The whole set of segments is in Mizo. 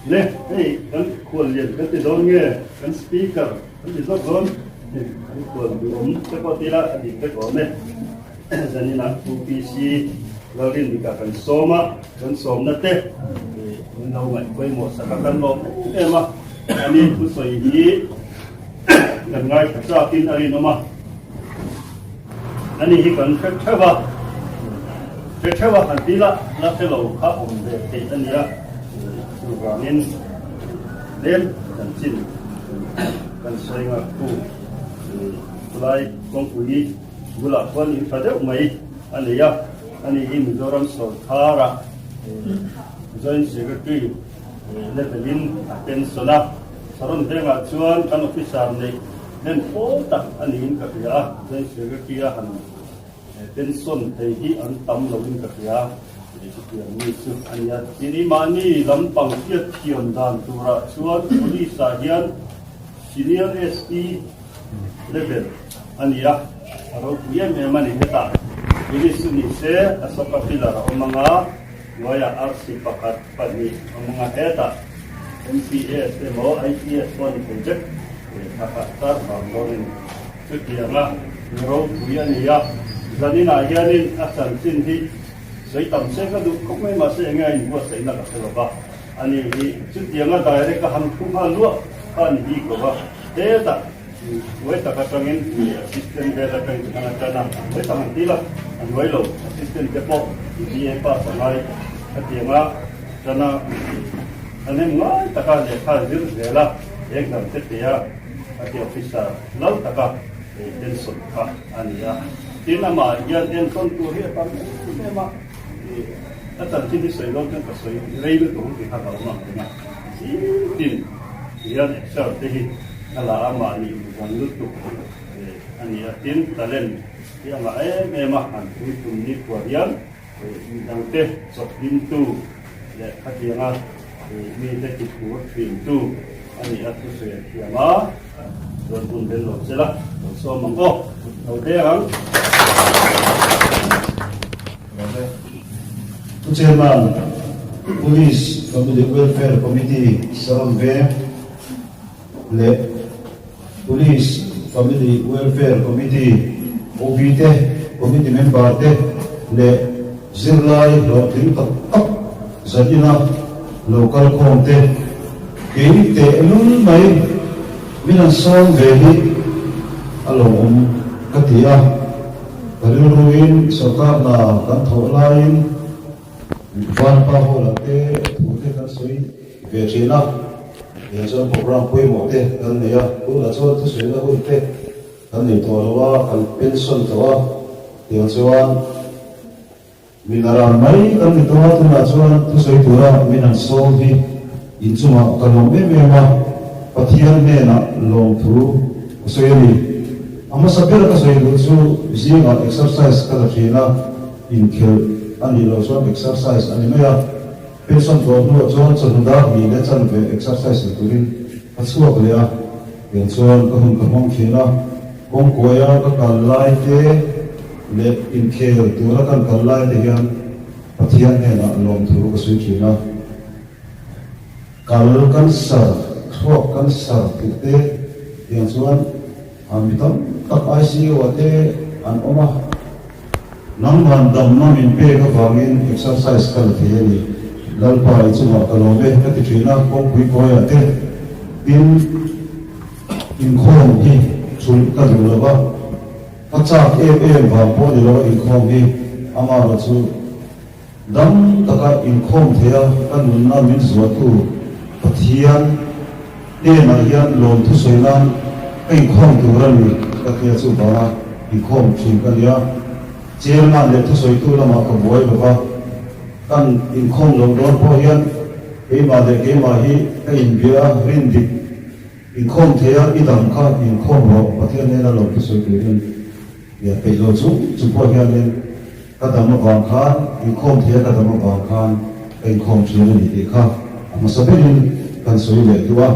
Le, hei kan khuallian kan ti dawn nge, kan speaker kan ti zawk dawn, kan khual duhawm te pawh ti ila a dik vek awm e. Zaninah UPC Lalrindika kan sawm a, kan sawmna te min lo ngaih pawimawh sak a, kan lawm em em a, ani thusawi hi kan ngaithla chakin a rinawm a. Ani hi kan hre theuh a, hre theuh a han ti la, la hre lo kha awm ve theih a nia, chuvangin tlem chanchin kan sawi nghak thu khulai kawngpui bulah khuan in tha deuh mai a nei a, ani hi Mizoram sawrkharah Joint Secretary level in a pension a, Saron vengah chuan kan officer neih Hnem pawl tak a niin ka hria a, Joint Secretary a han pension thei hi an tam loin ka hria, chutiang mi chu a nia. Tin, mahni lampang hriat thiam dan turah chuan Police ah hian Senior SP level a ni a, a ropui em em a ni. Hetah Police chu ni se Ashoka Pillar a awm ang a, hnuaiah RC pakhat, pahnih a awm ang a, hetah MPS emaw IPS pawh a ni thei vek. Lehkha tar vang dawnin chutianga mi ropui a ni a, zaninah hianin a chanchin hi sawi tam se ka duh khawp mai mahse enge a inbuatsaihna ka hre lo va, ani hi chutianga direct a han thu nghal luah kha a ni bik lo va, hetah hnuai tak atangin mi assistant vel atangin chu khan a tan a, a hnuai tak an ti la, a hnuai lo assistant te pawh BA pass a ngai khatianga tan a a nem ngai taka lehkha zir zel a. Exam te tia a ti officer lo taka pension kha a ni a. Tin amah hian enkawn tur hi a tam em em a, a chanchin hi sawi dawn chuan ka sawi rei lutuk ang tih kha ka awm ang reng a. Zing tin hian exer te hi a la a, mahni inzan lutuk a ni a. Tin talent hi a ngah em em a, han puitlum nikhua hian Midangte chawhhlimtu leh khatianga mite tiphur thintu a nih a thusawi a thiam a, chuan hun bel lo che la, lo sawm ang aw, lo deng ang. Pu Chairman, Police Family Welfare Committee Saron Veng leh Police Family Welfare Committee OB te, Committee member te leh zirlai hlawhtling tak tak zanina lo kal khawm te kei teh lul mai min an sawm ve hi a lawmawm ka ti a, ka rilruin sorkar hna kan thawh laiin Vanpa Hall-ah te thu te kan sawi ve thin a, tiang chuan programme pawimawh te kan nei a, tunah chuan thusawina hun te kan nei tawh lo a, kan pension tawh a, tiang chuan min a ran mai kan ni tawh a, tunah chuan thusawi tura min han sawm hi inchungah ka lawm em em a, Pathian hnenah lawmthu ka sawi a ni. A hmasa ber ka sawi duh chu zingah exercise ka la thin a, Inkhelh a nih loh chuan exercise a ni mai a, pension tawh hnuah chuan chawhnu dar hnih leh chanve exercise la turin ka chhuak leh a, tiang chuan ka hun ka hmang thin a, kawngkuaia ka kal lai te leh inkhel tura kan kal lai te hian Pathian hnenah lawmthu ka sawi thin a. Kal cancer, thluak cancer tih te tiang chuan mi tam tak ICU ah te an awm a. Nangman damna min pek avangin exercise ka la thei a ni. Lalpa i chungah ka lawm e ka ti thin a, kawngpui kawiah te tin inkhawm hi chhulh ka duh lo va, ka chak em em vang pawh ni lo a inkhawm hi amaherawh chu dam taka inkhawm thei a ka nunna min zuahtu Pathian hnenah hian lawmthu sawi nan ka inkhawm tur a ni ka tia chuvanga inkhawm thin ka nia. Chairman leh thusawitu lamah ka buai lo va, kan inkhawm loh dawn pawh hian keimah leh keimah hi ka inbia a, rin dik inkhawm thei a, i dam kha inkhawm rawh Pathian hnena lawmthu sawi turin nia peih lo chung chung pawh hianin ka dam avang khan inkhawm thei a ka dam avang khan ka inkhawm thin a ni tih kha a hmasa berin kan sawi leh duh a.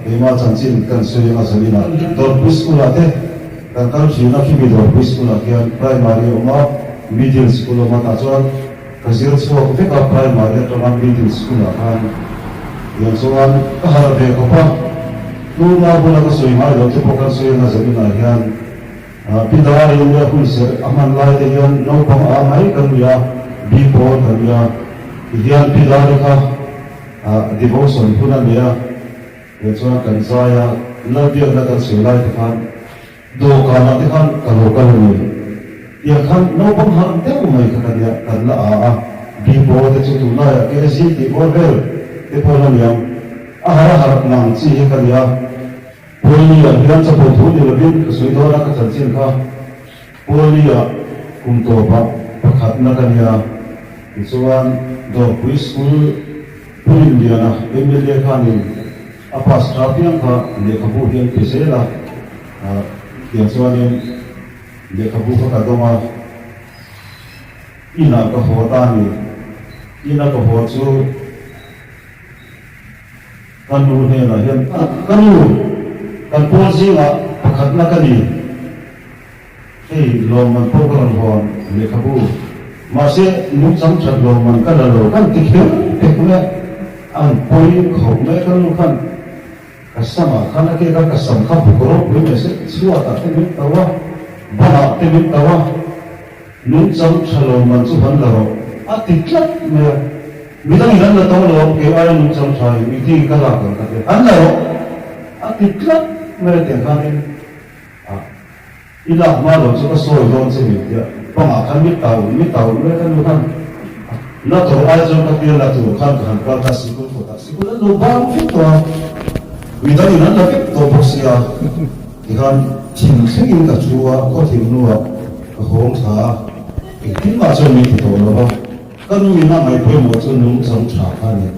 Keimah chanchin kan sawi anga zaninah Dawrpui School ah te kan kal thin a, khimi Dawrpui School ah khian Primary a awm a, Middle School a awm a, tah chuan ka zir chhuak vek a, Primary atanga Middle School ah khan Tiang chuan ka harh ve khawp a, tuma bula ka sawi ngai lo te pawh kan sawi anga zaninah hian Pi Darin a hun serh a hman lai te hian naupang a mai kan ni a, bi pawl kan ni a, tihian Pi Dari kha devotion hun a nei a, tiang chuan kan zai a, Lalbiakna kan sawi lai te khan Dawhkanah te khan ka lo kal a ni. Tiang khan naupang harh deuh mai kha ka nia, kan la a a, Bipawl te chu tunlaiah KZ tih bawr vel te pawh la niang. A harh a harh ngang chi hi ka nia. Pawlni-ah hian chapo thu ni lovin ka sawi dawn a ka chanchin kha. Pawlni-ah kum tawpah pakhatna ka nia. Tichuan Dawrpui School Pulimliana mla khanin a pass tha piang kha lehkhabu hi an pe zel a, tiang chuanin lehkhabu kha ka dawng a, inah ka haw ta a ni. Ina ka haw chu ka nu hnenah hian, Ka nu, kan pawl zingah pakhatna ka ni. Hei lawmman pawh ka rawn hawn lehkhabu, mahse nungchang that lawmman ka la lo kan ti kher pek mai a, an pawi khawp mai a ka nu khan ka samah khan a kek a, ka sam kha buk ropui mai se chhuatah te min to a, banah te min to a, nungchang tha lawmman chu han la rawh a ti tlat mai a, midangin an la to lo kei aia nungchang tha in meeting ka lak ang ka ti a, han la rawh a ti tlat mai a tiang khanin. A, i lak hma lo chu ka sawi dawn che min tia, bangah khan mi tau, mi tau mai ka nu khan la tur ai chuan ka tia la tur khan ka han kal ta sikul kawtah sikul an lo bang vek tawh a, mi dangin an la vek tawh bawk sia, tikhan thim thlengin ka thu a, khaw thim hnuah ka hawng thla a, engtin mah chuan min ti tawh lo va, ka nu in a ngaih pawimawh chu nungchang tha kha a ni,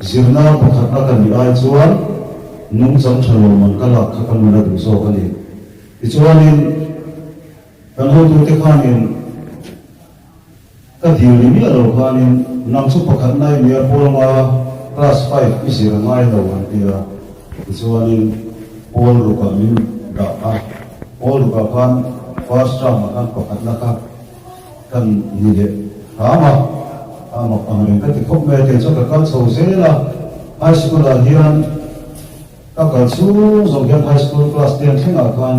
zirna pakhatna ka nih ai chuan. Nungchang tha lo man ka lak kha ka nun a duh zawk a ni. Tichuanin kan hotute khanin ka dil ni miah lo khanin nang chu pakhat nai nia pawl nga class five i zir a ngai lo an ti a. Tichuanin pawl rukah min dah a, pawl rukah khan first term ah khan pakhatna kha kan ni leh hram a, a mak ang reng ka ti khawp mai a, tiang chuan ka kal chho zel a, high school ah hian ka kal chhung zawng hian high school class ten thlengah khan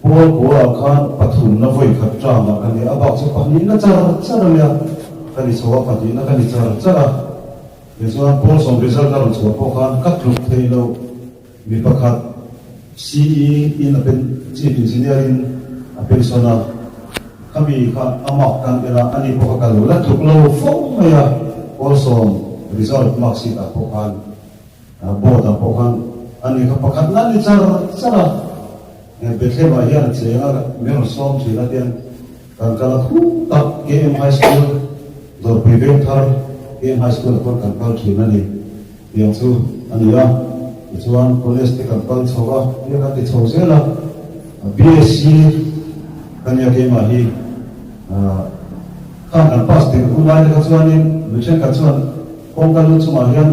pawl kua ah khan pathumna vawi khat term ah ka ni a, a bak chu pahnihna char char a nia, ka ni chho a pahnihna ka ni char char a, tichuan pawl sawm result a rawn chhuah pawh khan ka tluk theih loh. Mi pakhat CE in a pen Chief Engineer in a pension a, khami kha a mark kan en a, ani pawh kha ka lo la tluk lo fo mai a, Kawlsawm result mark sheet ah pawh khan board ah pawh khan ani kha pakhat na ni char char a, Bethlehem ah hian a cheng a, min rawn sawm thin a tiang kan kal a khu tak KM High School Dawrpui Vengthar KM High School ah khuan kan kal thin a ni. Tiang chu a ni a, tichuan college te kan kal chho a, tia kan ti chho zel a, BSc ka nia keimah hi khan kan pass tirh hun lai te kha chuanin mi thenkhat chuan kawngka lu chungah hian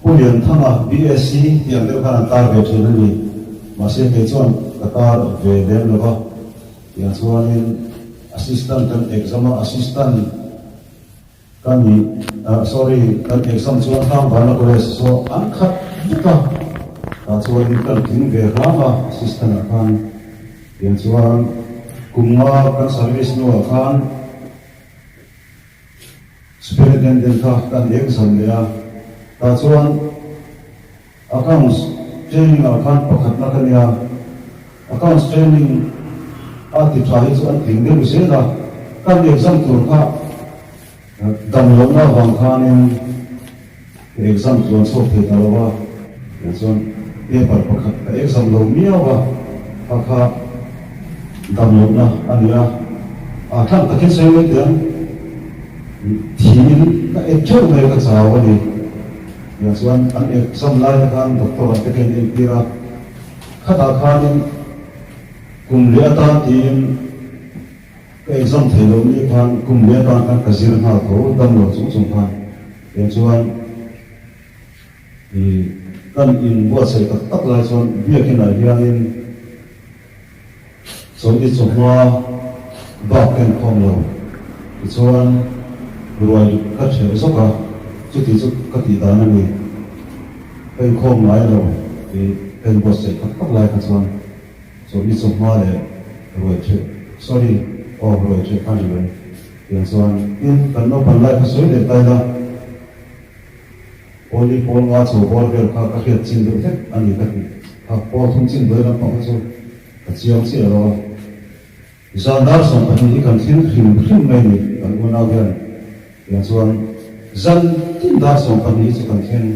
Pu Lianthanga BSc tih ang deuh khan an tar ve thin a ni, mahse kei chuan ka tar ve lem lo va, tiang chuanin assistant kan exam a, assistant. Ka ni sorry kan exam chuan Tlangvala College saw an khat vek a, tah chuanin kan tling ve hram a assistant ah khan tiang chuan kum nga kan service hnuah khan superintendent kha kan exam leh a, tah chuan accounts training ah khan pakhatna ka nia, accounts training a ti tha hi chu an tling deuh zel a, kan exam tur kha dam lohna avang khanin ka exam tluan chhuak thei ta lo a, tiang chuan paper pakhat ka exam lo miau a, kha kha dam lohna a ni a, a tlang takin sawi mai teh ang, thiin ka ek theuh mai ka chau a ni. Tiang chuan an exam lai te khan doctor an te kha in entir a, khatah khanin kum leh atan tiin ka exam thei loh ni khan kum leh atan khan ka zir nghal tho dam lo chung chung khan. Tiang chuan ih kan inbuatsaih tak tak lai chuan biakinah hianin Chawlhni chawhma bak ka inkhawm lo. Tichuan, ruai ka ṭheh zawk a. Chuti chu ka tih dan a ni. Ka inkhawm ngai lo tih ka inbuatsaih tak tak lai kha chuan chawlhni chawhma leh ruai ṭheh, sorry, aw ruai ṭheh kha a ni mai. Tiang chuan tin kan naupan lai kha sawi leh ta ila, Pawli pawl nga chho bawr vel kha ka hriat chin deuh hlek a ni ka ti. Kha pawl thum chin duai lampang kha chu ka chiang chiah lo a. Zan dar 12 hi kan thleng hrim hrim mai ni kan unau hian tiang chuan zan tin dar 12 hi chu kan thleng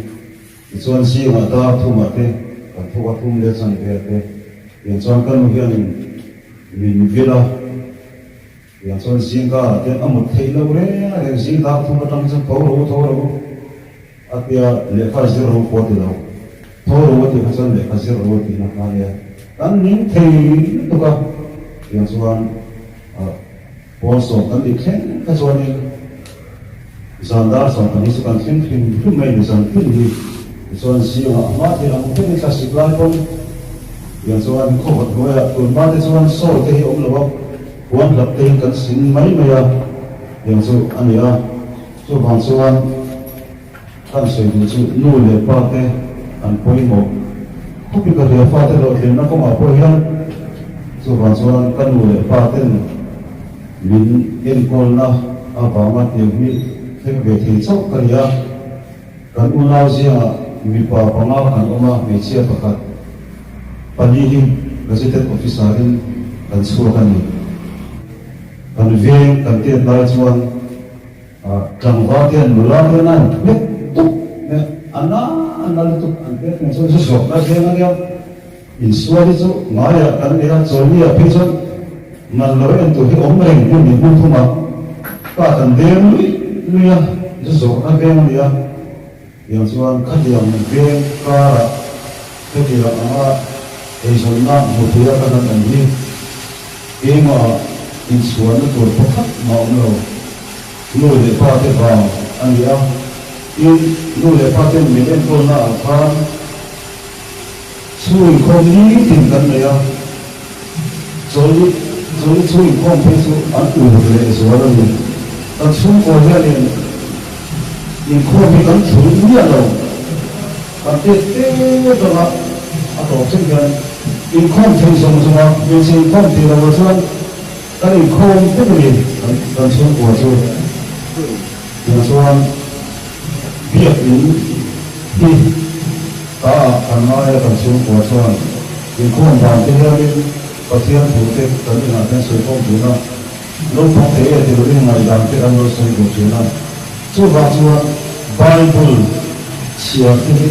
tichuan zingah dar thumah te kan thawk a thum leh chan vel te tiang chuan ka nu hianin min vil a tiang chuan zingkarah te a mut theih loh reng reng zing dar thum atang chuan tho ro tho ro a tia lehkha zir ro pawh a ti lo Tho ro a tih kha chuan lehkha zir ro a tihna kha ania. Kan ning thei lutuk a, tiang chuan pawl sawm kan nih thleng kha chuanin zan dar 12 chu kan thleng hrim hrim mai ni zan tin hi. Tichuan zingah a hma thei ang pek in thlasik lai pawn tiang chuan khawvawt hnuaiah tun hma te chuan sawi te hi awm lo a, puan hlap te hi kan sin mai mai a, tiang chu a ni a. Chuvang chuan. Kan sawi duh chu nu leh pa te an pawimawh khawp i ka hria fa te hlawhtlinna kawngah pawh hian chuvang chuan ka nu leh pa ten min enkawlna avanga tiang hi thleng ve thei chauh ka ni a. Kan unau zingah mipa panga kan awm a, hmeichhia pakhat pali hi Gazetted Officer in kan chhuak a ni. Kan veng kan tet lai chuan. Tlangval te an nula te an hmet tuk mai a, a na a na lutuk an hmet mai chuan zu zawk a veng a nia. Insual hi chu ngaiah kan nei a, chawlni ah phei chuan man lo en tur hi awm reng hmun ni hmun thum ah ka kan deng luih luih a, zu zawk a veng a nia. Tiang chuan khatiang veng karah hetiang anga eizawnna hmu theia ka han awm hi keimah inchhuanna tur pakhat mah awm lo. Nu leh pa te vang a ni a, tin nu leh pa ten min enkawlna ah khan chhung inkhawm nitin kan nei a, chawlni chawlni chhung inkhawm phei chu an ur leh zual a ni. Kan chhungkaw hianin inkhawm hi kan thulh miah lo, kan tet te dawng a, a tawp thleng hian inkhawm thei zawng zawng a, hmeichhe inkhawm thei lo ah chuan Kan inkhawm vek a ni kan chhungkua chu. Tiang chuan biakin hi ta ah kan ngai a kan chhungkua chuan inkhawm dan te hianin Pathian thu te kan inah hian sawikhawm thin a, naupang thei e ti lovin ngaihdan te kan lo sawi ve thin a. Chuvang chuan Bible chhiar te hi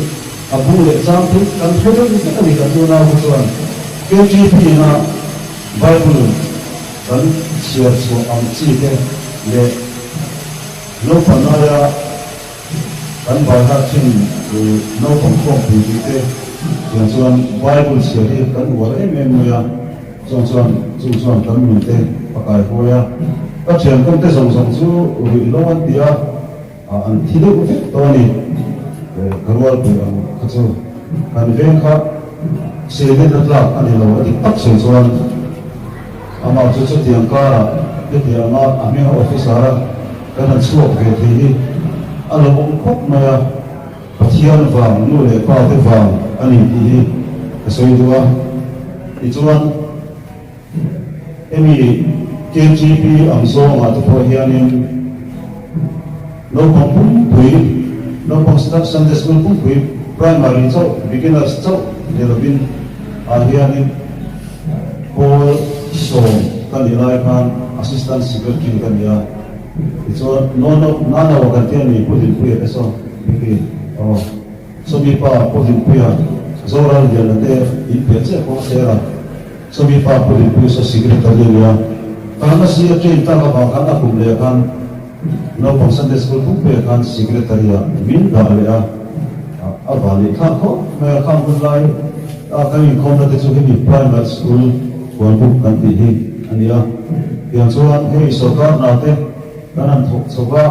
a bu leh chang phei kan hre deuh vek a ni kan unau kha chuan KTP na Bible kan chhiar chhuah ang chi te leh naupang aia kan baihah thin naupang khawmpui tih te tiang chuan Bible chhiar hi kan uar em em mai a, chung chuan chung chuan kan nun te a kaihawi a. Ka thian kawm te zawng zawng chu ruihhlo an ti a, an thi deuh vek tawh a ni. Ka rualpui ang kha chu kan veng kha seilenna tlak a ni lo a dik tak sawi chuan amah chu chutiang karah hetianga a hming a officer a kan han chhuak ve thei hi a lo awm khawp mai a, Pathian vang nu leh pa te vang a ni tih hi ka sawi duh a. Tichuan hemi KGP ang zawngah te pawh hianin naupang pumpui, naupang Sunday School pumpui, primary chauh, beginners chauh ni lovin ah hianin pawl sawm ka nih lai khan Assistant Secretary ka ni a. Tichuan Nono, Nano kan tia mi Pu Hlimpuia te saw, Vicky, aw. Sawmi pa Pu Hlimpuia, Zoral Liana te in piah chiah pawh a ser a. Sawmi pa Pu Hlimpuia saw secretary a nia. Ka han a si a train tak avang khan a kum leh khan naupang Sunday School pumpuia khan secretary ah min dah leh a. A van leh thlak khawp mai a, khang hun lai a kan inkhawmna te chu hemi primary school hualbuk kan tih hi a ni a. Tiang chuan hei sorkar hna te kan han thawk chho va.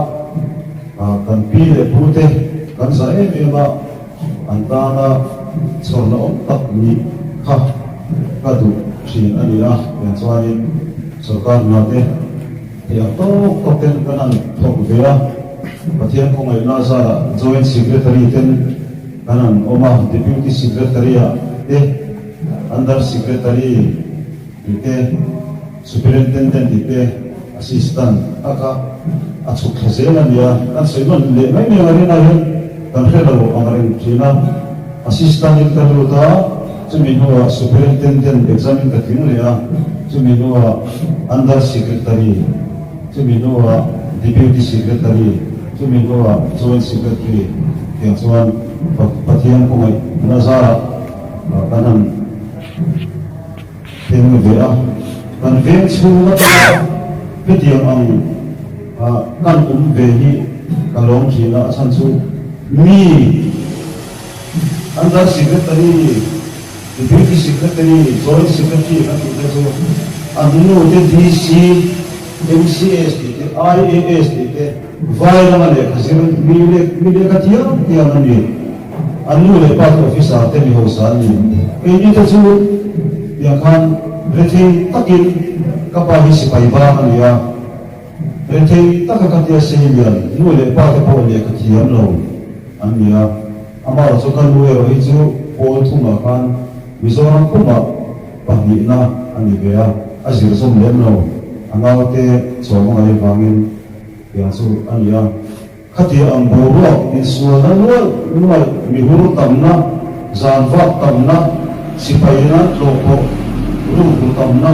Kan pi leh pu te kan zah em em a, an tana chhawrna awm tak nih kha ka duh thin a ni a, tiang chuanin sorkar hna te thei ang tawk tawk ten kan han thawk ve a. Pathian khawngaihna zarah Joint Secretary ten kan han awm a, Deputy Secretary ah te, Under Secretary tih te, Superintendent tih te, Assistant taka a chhuk thla zel a nia. Kan sawi nawn leh mai mai ang a rinah hian kan hre lo ang reng thin a. Assistant in ka lut a, chumi hnuah Superintendent exam in ka tling leh a, chumi hnuah Under Secretary, chumi hnuah Deputy Secretary, chumi hnuah Joint Secretary tiang chuan Pathian khawngaihna zarah kan han thleng ve a. Kan veng chhung atanga hetiang ang kan awm ve hi ka lawm thin a, a chhan chu mi Under Secretary, Deputy Secretary, Joint Secretary kan tih te chu an nu te DC, MCS tih te, IAS tih te vai lama lehkha zir mi leh mi lehkha thiam thiam an ni. An nu leh pa te officer te mi hausa an ni. Keini te chu tiang khan rethei takin ka pa hi sipai bang a ni a, rethei taka ka tia sei lian nu leh pa te pawh lehkha thiam lo an ni a. Amah chu ka nu erawh hi chu pawl thumah khan Mizoram pumah pahnihna a ni ve a, a zir zawm lem lo. A naute chawm a ngaih avangin tiang chu a ni a. Khatia ang boruak insualna luai luai, mihur tamna, zan vak tamna, sipaina tlawh pawh rukru tamna,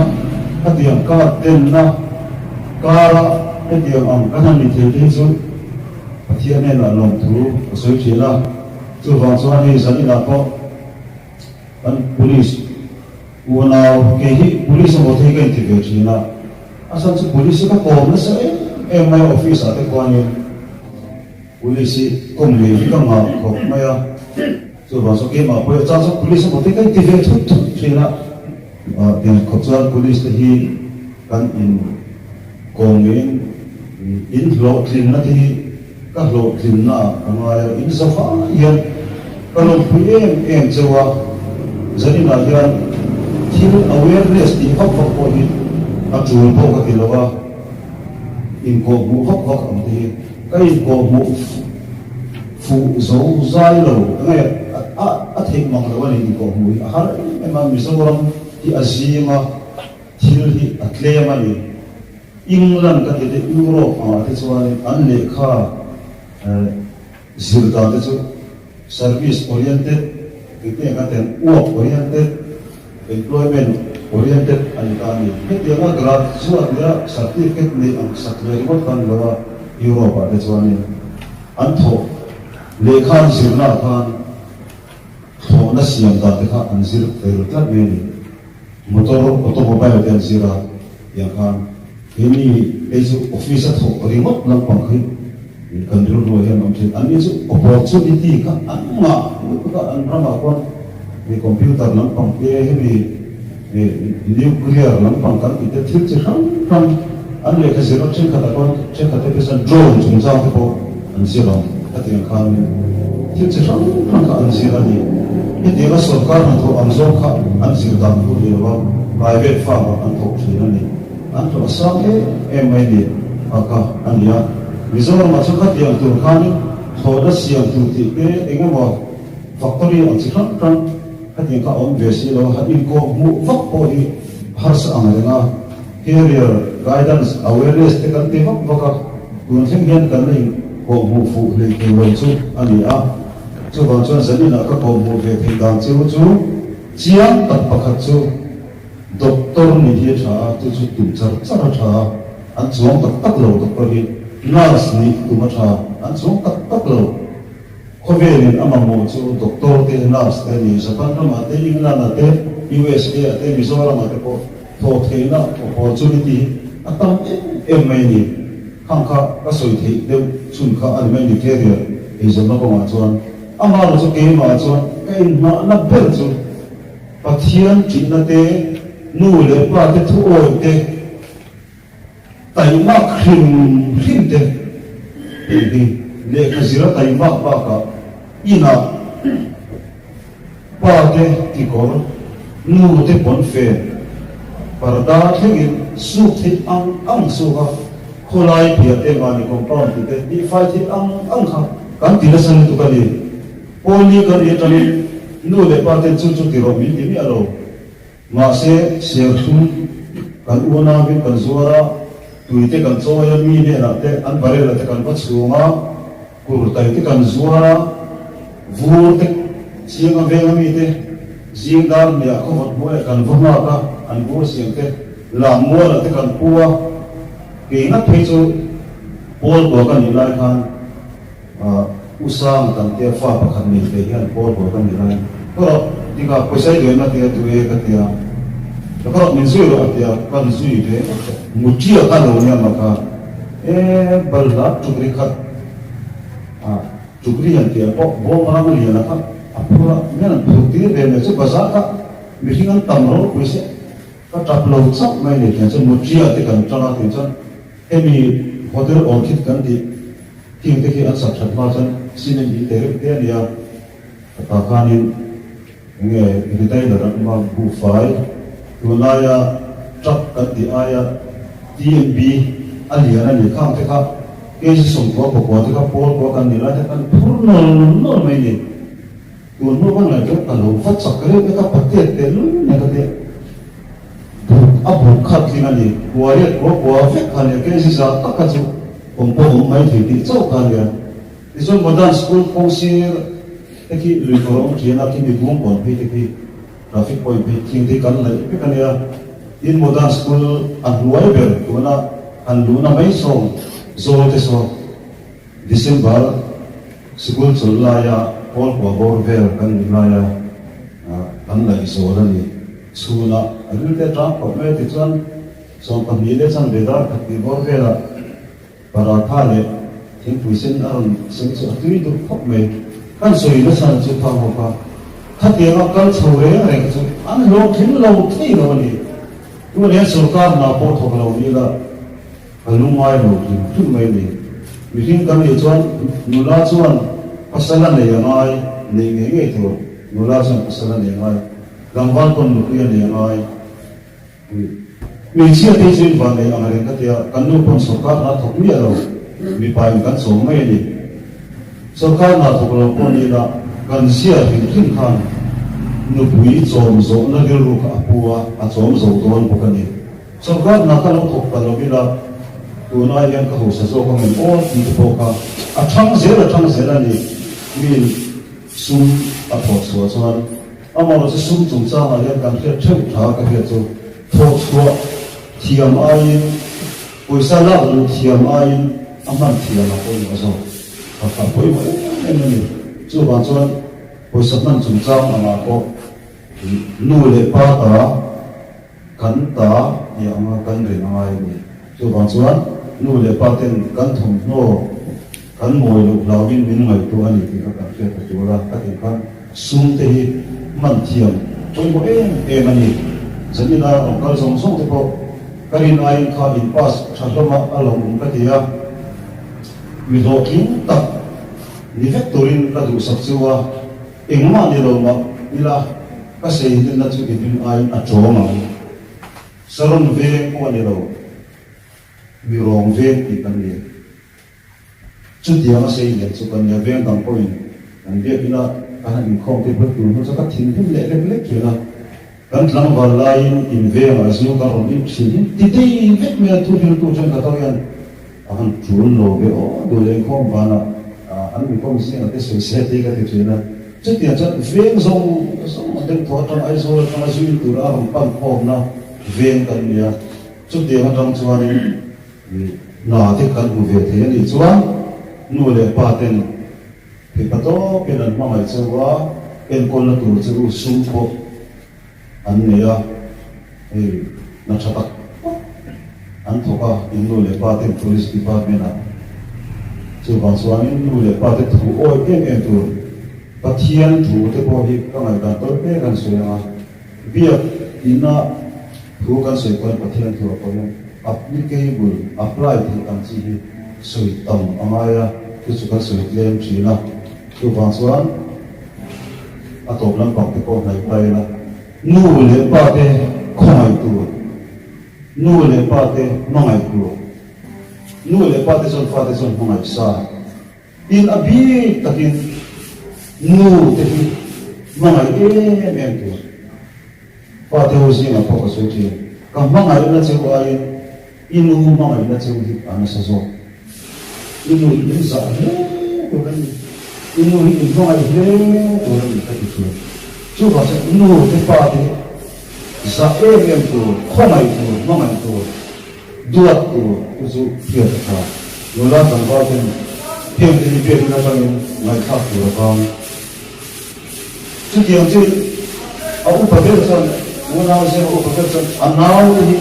khatiang kar denna kara hetiang ang kan han ni thei te hi chu Pathian hnenah lawmthu ka sawi thin a, chuvang chuan hei zaninah pawh kan police unau kei hi police emaw te hi ka inti ve thin a, a chhan chu police hi ka kawm nasa em em mai a office ah te khuanin police hi kawm ngei hi ka ngah khawp mai a, chuvang chuan keimah pawh hi a chang chuan police emaw te hi ka inti ve thut thut thin a, tiang khawp chuan police te hi kan in kawm ngeiin in hlawhtlinna te hi ka hlawhtlinna ah ka ngai a, in za fai hian ka lawmpui em em cheu a, zaninah hian thil awareness tih vak vak pawh hi a tul pawh ka ti lo a, inkawhhmuh vak vak ang te hi ka inkawhhmuh fuh zo zai lo nge a theih mang lo a ni inkawhhmuh hi a har em em a, Mizoram hi a zim a. Thil hi a tlem a ni. England ka ti te Europe angah te chuanin an lehkha zir dan te chu service oriented tih te ka ten work oriented, employment oriented a ni ta a ni. Hetianga graduate leh certificate nei ang sak leh ringawt kan ni lo a Europe ah te chuanin an thawh lehkha an zirna ah khan thlawhna siam dan te kha an zir fel tlat mai a ni. Motor, automobile te an zir a, tiang khan keini hei chu office a thawk ringawt lampang khi kan rilru ah hian a awm thin. Anni chu opportunity kha an ngah lutuk a, an ramah khuan computer lampang te hemi nuclear lampang kan tih te thil chi hrang hrang an lehkha zir a, thenkhatah khuan thenkhat te phei chuan drone chungchang te pawh an zir ang a tiang khan thil chi hrang hrang kha an zir a ni. Hetianga sorkar hnathawh ang zawng kha an zir dan thu ni lova private firm ah an thawk thin a ni. An hlawh a sang em em mai ni a kha a ni a. Mizoram ah chuan khatiang tur khanin thlawhna siam tur tih te eng emaw factory ang chi hrang hrang khatiang kha a awm ve si lo a, han inkawh hmuh vak pawh hi a harsa ang reng a. Career guidance awareness te kan ti vak vak a, tun thleng hian kan la inkawh hmuh fuh hlei tur lo chu a ni a. Chuvang chuan zaninah ka kawhhmuh ve theih dan cheu chu chiang tak pakhat chu doctor nih hi a tha a, chu chu tum char char a tha a, an chuang tak tak lo doctor hi, nurse nih tum a tha, an chuang tak tak lo. Khawvelin a mamawh chu doctor te, nurse te a ni. Japan ramah te, England ah te, USA ah te, Mizoram ah te pawh thawh theihna opportunity hi a tam em em mai a ni. Khang kha ka sawi theih deuh chhun kha a ni mai ni career eizawnna kawngah chuan. Amah erawh chu keimah chuan ka inhnahna ber chu Pathian ṭihna te, nu leh pa te thuawi te, Taimak hrim hrim te tih hi lehkha zira taimak bakah inah pa te kekawr, nu te pawnfen, parda thlengin suk theih ang ang suk a. Khawlai piah te mahni compound tih te tihfai theih ang ang kha kan ti nasa lutuk a ni. Pawlni kan nih atangin nu leh pa ten chu chu ti rawh min ti miah lo. Mahse serthlum kan unauin kan zuar a, tui te kan chawi a, mi hnenah te an barrel ah te kan va chhung a, kurtai te kan zuar a, vur te chiang a veng a mi te zing dar hniah khawvawt hnuaiah kan va nghak a, an vur siam te lammual ah te kan pu a, kei ngat phei chu pawl kua ka nih lai khan U Sang kan tia fa pakhat nei ve hian pawl kua ka nih lai ka rawh tikah pawisa i duaina tia duh e ka tia ka rawh min zui rawh a tia kan zui ve mutia ka lo nia mah kha e balhla tukri khat ah tukri han tia pawh bawm rang lian a kha a phur a mian an phur tir ve mai chu bazar kha mihring an tam ropui se Ka tap lo chauh mai ni tiang chuan Mutria te kan tang a tih chuan hemi hotel Orchid kan tih thing te khi an sak that hma chuan cement in te reuh te a nia ka ta khanin enge retailer an awm a buhfai tunlaia truck kan tih aia TNB a lian a ni khang te kha kg 90 pakua te kha pawl kua kan nih lai te kan phur nawl nawl mai ni. Tun hnu ka ngaihtuah ka lo va chak reuh e ka patet teh lul mai ka tia. Buk a buk khat tling a ni, kua riat kua kua vek kha nia, kg za tak kha chu awm pawh awm mai thei tih chauh kha nia. Tichuan Modern School kawng sir te khi lui kawr awm thin a, khi mi bung kawn phei te khi traffic point phei thing te hi kan laih vek a nia. Tin Modern School a hnuai ber tuna han luhna mai sawm zawl te saw. December sikul chawlh laia pawl kua bawr vel kan nih laia kan laih zawl a ni. Chhunah a rilte tang khawp mai a ti chuan 12 leh chanve dar khat tih bawr velah paratha leh thingpui sen a rawn sem chu a tui duh khawp mai. Kan sawi nasa na chu phang ho kha khatianga kal chho reng reng kha chu an hlawhtling lo thei lo a ni. Tunah hian sorkar hna pawh thawk lo ni ila. Ka lungngai lo hlim hlim mai ni. Mihring kan nih chuan nula chuan pasal a nei a ngai, neih ngei ngei tur. Nula chuan pasal a nei a ngai, tlangval pawn nupui a nei a ngai. Hmeichhia te hi chu invan nei ang reng ka tia, kan nu pawn sawrkar hna thawk miah lo, mipa in kan chawm mai a ni. Sawrkar hna thawk lo pawh ni ila kan zia hlim hlim khan nupui chawm zawhna rilru kha a pu a, a chawm zo dawn bawk a ni. Sawrkar hna ka lo thawk ta lo ila, tun ai hian ka hausa zawk ang em aw tih te pawh kha a thang zel a thang zel a ni. Miin sum a thawh chhuah chuan amaherawhchu sum chungchangah hian kan hriat theuh tha ka hriat chu thawh chhuah thiam aiin pawisa lak luh thiam aiin a hman thiam a pawimawh zawk. Kha kha a pawimawh em em a ni. Chuvang chuan pawisa hman chungchang angah pawh nu leh pa ta Kan ta tih anga kan rin a ngai a ni. Chuvang chuan nu leh pa ten kan thawmhnaw kan mawi loh hlauhin min ngaihtuah a ni tih kha kan hriat ta tur a, ka tih khan sum te hi hman thiam pawimawh em em a ni. Zanina rawn kal zawng zawng te pawh ka rin aiin kha in pass tha hlawm a a lo awm ka ti a, mi hlawhtling tak ni vek turin ka duhsak chu a. Engmah ni lo mah ila ka seilenna chu i rin aiin a tawng ang. Saron veng pawh a ni lo, mi rawng veng tih kan ni. Chutiang a seilen chu kan nia, veng dang pawhin kan biak ila kan han inkhawm te phawt tur hnu chu ka thinrim leh lek lek thin a. Kan tlangval laiin in vengah zu ka rawn in thin hi ti dei vek mai a, thu hriltu thenkhat ho hian a han tul lo ve aw duh leh inkhawm vanah an mikhawm zingah te sawi se tih ka ti thin a. Chutiang chuan veng zawng zawng a deuh tawh atang Aizawl atanga zu in tura a rawn pan khawmna veng kan ni a, chutiang atang chuanin hna te kan hmu ve thei a nih chuan nu leh pa ten Mipa tawpin an hmangaih chauh a, enkawlna tur chu sum pawh an nei a, hei hna tha tak tak an thawk a, in nu leh pa ten Police Department ah. Chuvang chuanin nu leh pa te thu awi em em tur Pathian thu te pawh hi ka ngaihdan tawi mek an sawi ang a, biak ina thu kan sawi pawn Pathian thu ah pawh hian applicable, apply theih ang chi hi sawi tam a ngai a, chu chu kan sawi tlem thin a. Chuvang chuan a tawp lampang te pawh hnaih ta ila, nu leh pa te khawngaih tur, nu leh pa te hmangaih tur. Nu leh pa te chuan fate chuan hmangaih sa. Tin, a bik takin nu te hi hmangaih em em tur. Fate ho zingah pawh ka sawi thin, ka hmangaihna cheu aiin i nu hmangaihna cheu hi a nasa zawk. I nu hi in zah hle tur a ni, i nu hi in hmangaih hle tur a ni ka ti thin. Chuvang chuan nu te pa te zah em em tur, khawngaih tur, hmangaih tur. Duat tur chu chu hriat a tha. Nula tlangval ten heng te hi biakna atangin ngaihthlak tur a vang. Chutiang chu a upa ber chuan unau zing a upa ber chuan a nau te hi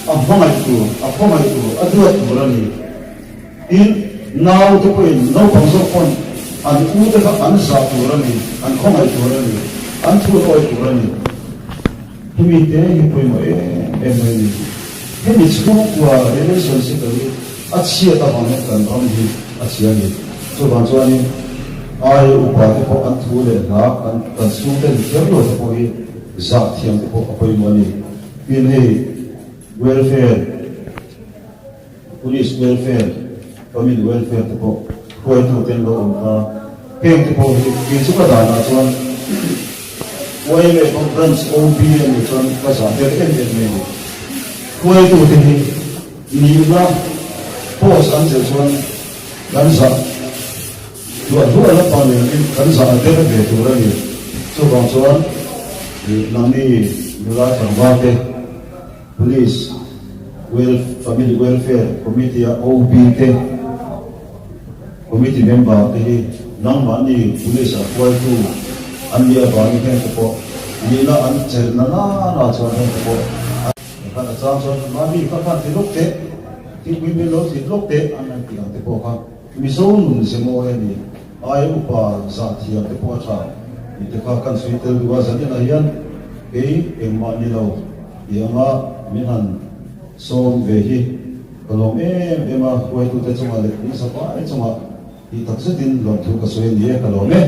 a hmangaih tur, a khawngaih tur, a duat tur a ni. Tin, nau te pawhin naupang zawk pawn an u te kha an zah tur a ni, an khawngaih tur a ni, an thun awi tur a ni. Hemi te hi pawimawh em em mai a ni. Hemi chhungkua relationship hi a chhiat avang hian kan ram hi a chhia a ni. Chuvang chuanin ai upa te pawh an thu leh hla kan kan chhungte ni kher lo te pawh hi zah thiam te pawh a pawimawh a ni. Tin hei welfare, Police welfare, family welfare te pawh hruaitu te an lo awm ta. Heng te pawh hi kei chu ka danah chuan YMA pawh branch OB a nih chuan ka zah ber em em mai a ni. Hruaitu te hi nihna post an chelh chuan kan zah hluah hluah lampang ni lovin kan zah a ber ve tur a ni. Chuvang chuan nangni nula tlangval te, Police Family Welfare Committee a OB te, Committee member te hi nangmahni Police ah hruaitu an nih avangin heng te pawh nihna an chelh na nana chuan heng te pawh an khan a chang chuan mahni kha khan ti lawk teh, thingpui min lo thlit lawk teh an han tih ang te pawh kha Mizo nun ze mawi a ni. Ai upa zah thiam te pawh a tha tih te kha kan sawi tel duh a, zaninah hian kei engmah ni lo tih anga min han sawm ve hi ka lawm em em a, hruaitute chungah leh in zavai chungah tih tak zetin lawmthu ka sawi a ni e, ka lawm e.